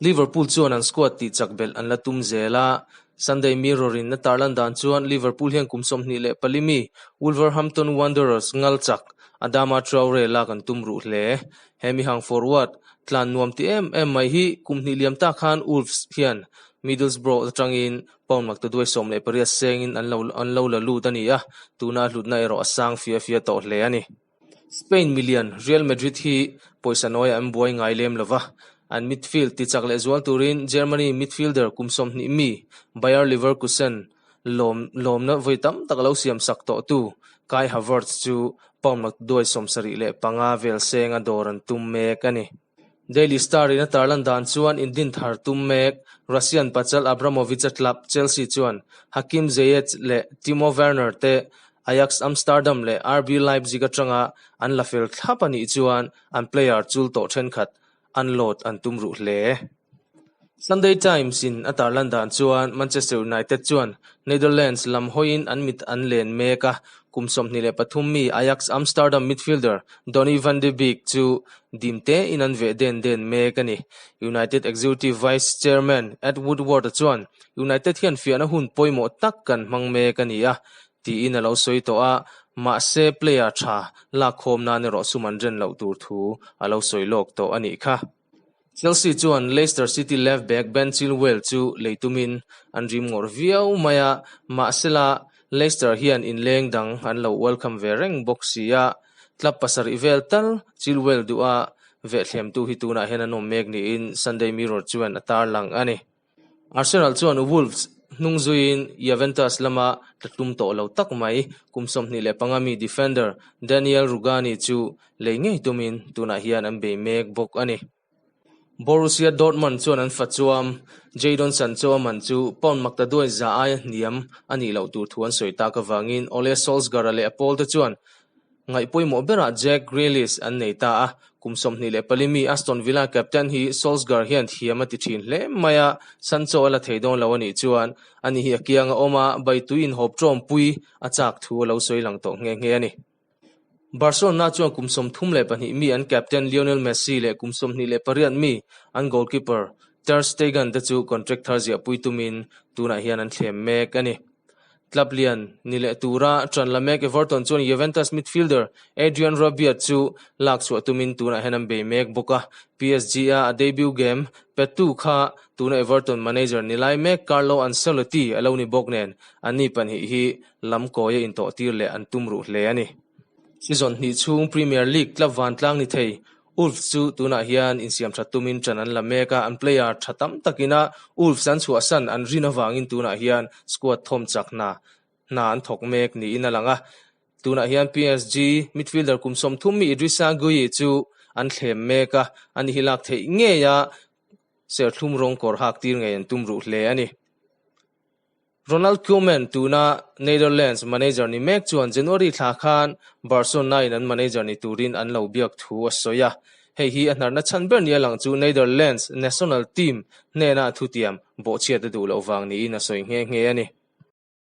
Liverpool chuan an squad tihchak belh an la tum zel a, Sunday Mirror in a tarlan dan chuan Liverpool hian kum 24 mi Wolverhampton Wanderers ngal chak Adama Traore lak an tum ruh hle. He mihang forward tlan nuam ti em em mai hi kum hnih liam tak khan Wolves hian Middlesbrough atangin pound maktaduai 18 sengin an lo an lo la lut a ni a, tuna a hlutna erawh a sang fia fia tawh hle a ni. Spain milian Real Madrid hi pawisa nawiah an buai ngai lem lo va, an midfield tichak leh zual turin Germany midfielder kum 20 mi Bayer Leverkusen lawm lawmna vawi tam tak lo siam sak tawhtu Kai Havertz chu pound maktaduai 75 vel senga dawr an tum mek a ni. Daily Star in a tarlan dan chuan indin thar tum mek Russian pachal Abramovich-a club Chelsea chuan Hakim Ziyech leh Timo Werner te Ajax Amsterdam leh RB Leipzig atanga an la fel thlap a nih chuan an player chul tawh thenkhat an load an tum ruh hle. Sunday Times in a tarlan dan chuan Manchester United chuan Netherlands lam hawiin an mit an len mek a, kum 23 mi Ajax Amsterdam midfielder Donny van de Beek chu dim tein an veh den den mek a ni. United Executive Vice Chairman Ed Woodward-a chuan, United hian fiahna hun pawimawh tak kan hmang mek a ni a, tiin a lo sawi tawh a, mahse player tha lakkhawm nan erawh sum an ren loh tur thu a lo sawi lawk tawh a nih kha. Chelsea chuan Leicester City left back Ben Chilwell chu lei tumin an rim ngawrh viau mai a, mahsela Leicester hian inleng dang an lo welcome ve reng bawk si a, club pasarih vel tal Chilwell duha vehthlem-tu hi tunah hian an awm mek niin Sunday Mirror chuan a tarlang a ni. Arsenal chuan Wolves hnung zuiin Juventus lama tla tum tawh lo tak mai kum 25 mi defender Daniel Rugani chu lei ngei tumin tunah hian an bei mek bawk a ni. Borussia Dortmund chuan an fa chuam Jadon Sancho a man chu pound maktaduai za aia hniam a nih loh tur thu an sawi tak avangin Ole Solskjaer-a leh a pawlte chuan Ngaihpawimawh berah Jack Grealish an nei ta a, kum 24 mi Aston Villa captain hi Solskjaer hian thiam a ti thin hle mai a, Sancho a la thei dawn lo a nih chuan ani hi a kiang a awm a, Baitui inhawp tawmpui a chak thu a lo sawi lang tawh nghe nghe a ni. Barcelona chuan kum 32 mi an captain Lionel Messi leh kum 28 mi an goalkeeper Ter Stegen te chu contract thar ziahpui tumin tunah hian an thlem mek a ni. Club lian ni leh tura ṭan la mek Everton chuan Juventus midfielder Adrien Rabiot chu lak chhuah tumin tunah hian an bei mek bawk a, PSG-a a debut game pettu kha tuna Everton manager ni lai mek Carlo Ancelotti a lo ni bawk nen anni pahnih hi lam kawia intawhtir leh an tum ruh hle a ni. Season hnih chhung Premier League club vantlang ni thei Wolves chu tunah hian insiam that tumin ṭan an la mek a, an player ṭha tam takina Wolves an chhuahsan an rin avangin tunah hian squad thawm chak hna hna an thawk mek niin a lang a. Tunah hian PSG midfielder kum 30 mi Idrissa Gueye chu an thlem mek a, ani hi lak theih ngeia serthlum rawng kawr hak tir ngei an tum ruh hle a ni. Ronald Koeman, tuna Netherlands manager ni mek chuan January thla khan Barcelona-in an manager ni turin an lo biak thu a sawi a. Hei hi a hnarna chhan ber nia lang chu Netherlands national team hnena thutiam bawhchhiat a duh loh vang niin a sawi nghe nghe a ni.